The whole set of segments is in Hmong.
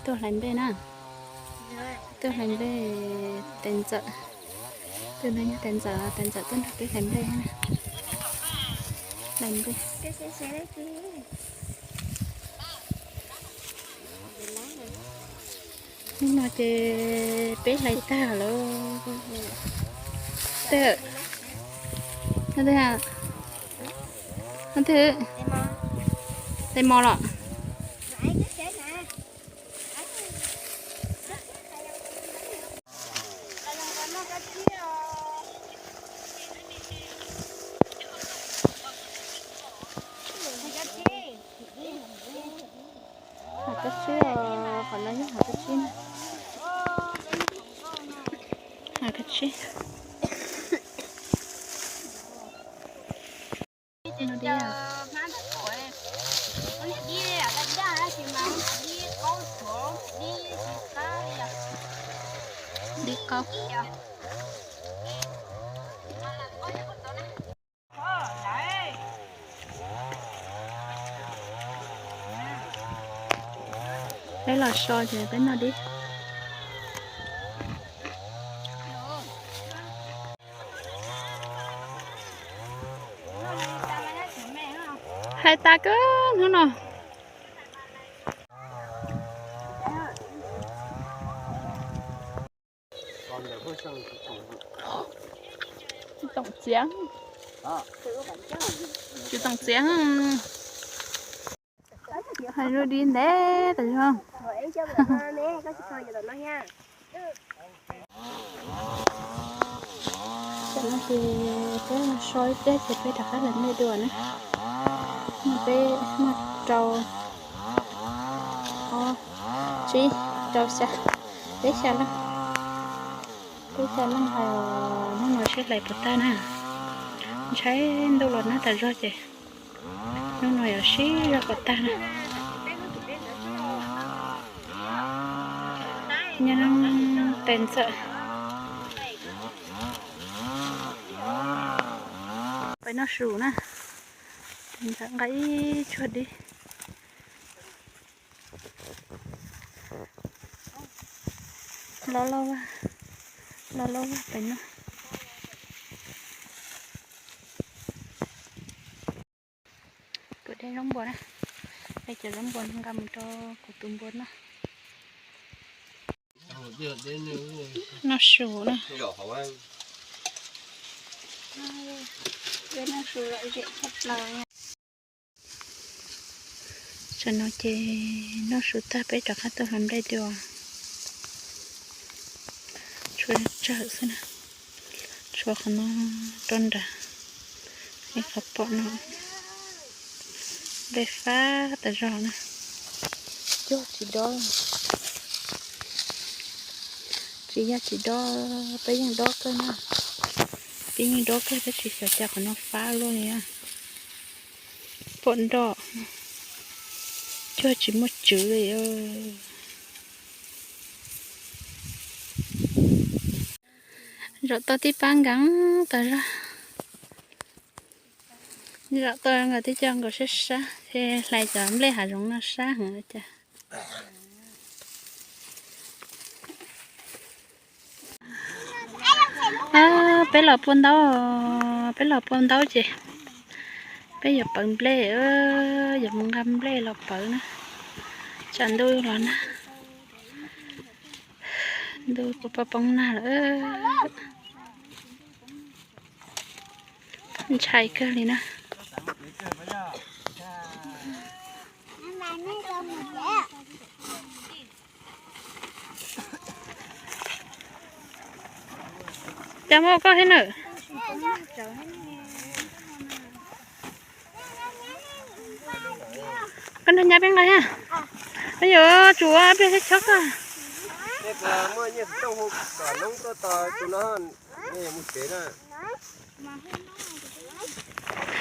Tuaj hlais nplej na. Tuaj hlais nplej tes ntxawm. Tus no yog tes ntxawm, tes ntxawm tuaj nrog peb hlais nplej na. Hlais nplej. Hnub no ces peb hlais tag lawm. Twb, twb, tes mos los. Hav kab tsib os, qhov no yog hav kab tsib na. Hav kab tsib. Dib qaub. Peb los so ces peb noj dib. Hlais tas kawg hnub no. Tsis toom txiav. Tsis toom txiav. Hais lus dib ntev tas zog. Tam no ces peb so ib pliag ces peb rov qab hlais nplej dua na. No peb muaj rau, ob, tsib, rau, xya, peb xya leej. Peb xya leej hais os, hnub no seb hlais puas tag na. Ntshai ntuj los nag tas zog ces hnub no yuav sib zog puas tag na. Nyob tes ntxawm. Peb noj su na. Tes ntxawm nqa ib tsuag dib. Loj loj, loj loj pem no. Kuv de zaub npua na, de cov zaub npua nqa mus rau kuv tus npua noj. Noj su na. Tam no ces noj su tag peb rov qab tuaj hlais nplej dua. Tshuav tsawg xwb na, tshuav qhov no rau nram, ib qhov pom no. Nplej fab tas zog na, cuag tsis dob, tsis yog tsis dob, peb yeej dob kawg na, peb yeej dob kawg tab sis xyov cas qhov no fab luaj li. Pom nroj, cuag tsis muaj tswv li. Zaum tau tib pab nkees tas zog. Zaum tau nkaus tib co nkaus sab sab, hlais cov nplej hav zoov no sab heev li cas. Peb los pua ntaub, peb los pua ntaub ces peb yuav pawv nplej, yuav mus nqa nplej los pawv na. Tsam ntuj los nag, ntuj poob poob nag lawm. Ntshai kawg li na. Cas muaj koj thiab nawm? Koj nrog nyab peb nqa thiab. Peb yuav tsum ua pliag thiab chob koj.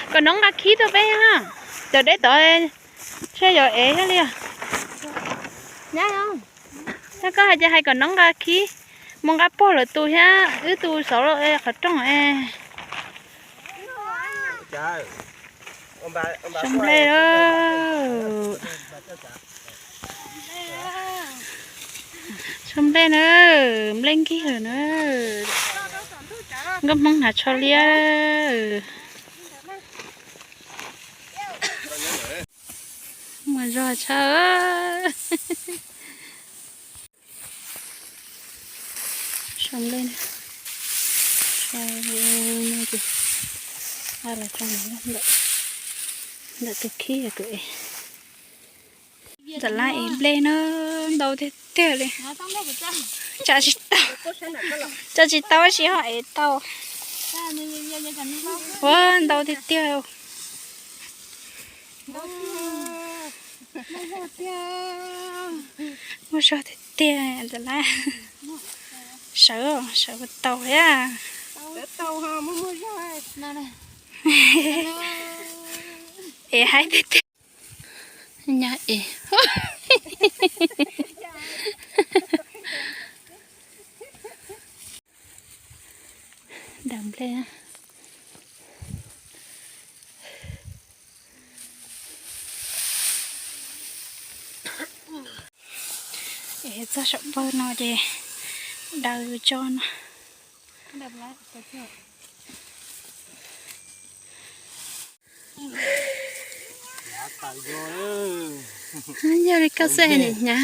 Kom noob nqa khib tuaj peb thiab. Cov deb tod seb yuav ev thiab li os. Nyab, koj hais ces hais kom noob nqa khib mus nqa pog lawv tus thiab wb tus xauv qhov rooj es. Sab nplej lawm. Tsho nplej na, nplej nkig lawm na. Nkauj Hmoob hnav tsho liab. Mas zog tshaj. Tsho nplej, a los tsho ntawm tus khib tus es. Ntxawm Lab ev nplej na, ntau tiag tiag li. Tsa tsis tau, tsa tsis tau tab sis ho ev tau. Ua ntau tiag tiag. Muaj zog tiag tiag Ntxawm Lab. Sawv, sawv tau thiab. Ev haib tiag tiag. Nyab ev. Daws nplej. Es txog saum pawg no ces daws tso no. Yog li koj xwb es niam hnyav.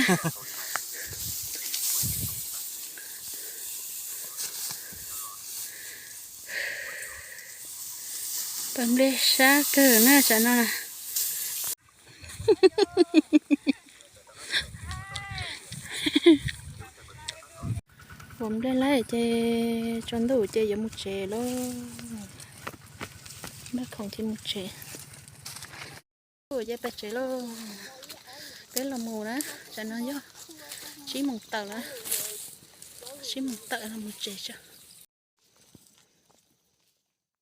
Pawg nplej sab kawg na tsam no na. Ua nplej lawm ces tsaus ntuj ces yuav mus tsev lauj. Npaj khoom ces mus tsev. Ces peb tsev lauj. Peb los mus na, tsam no yog tsib moos tawm lawm. Tsib moos tawm los mus tsev tso.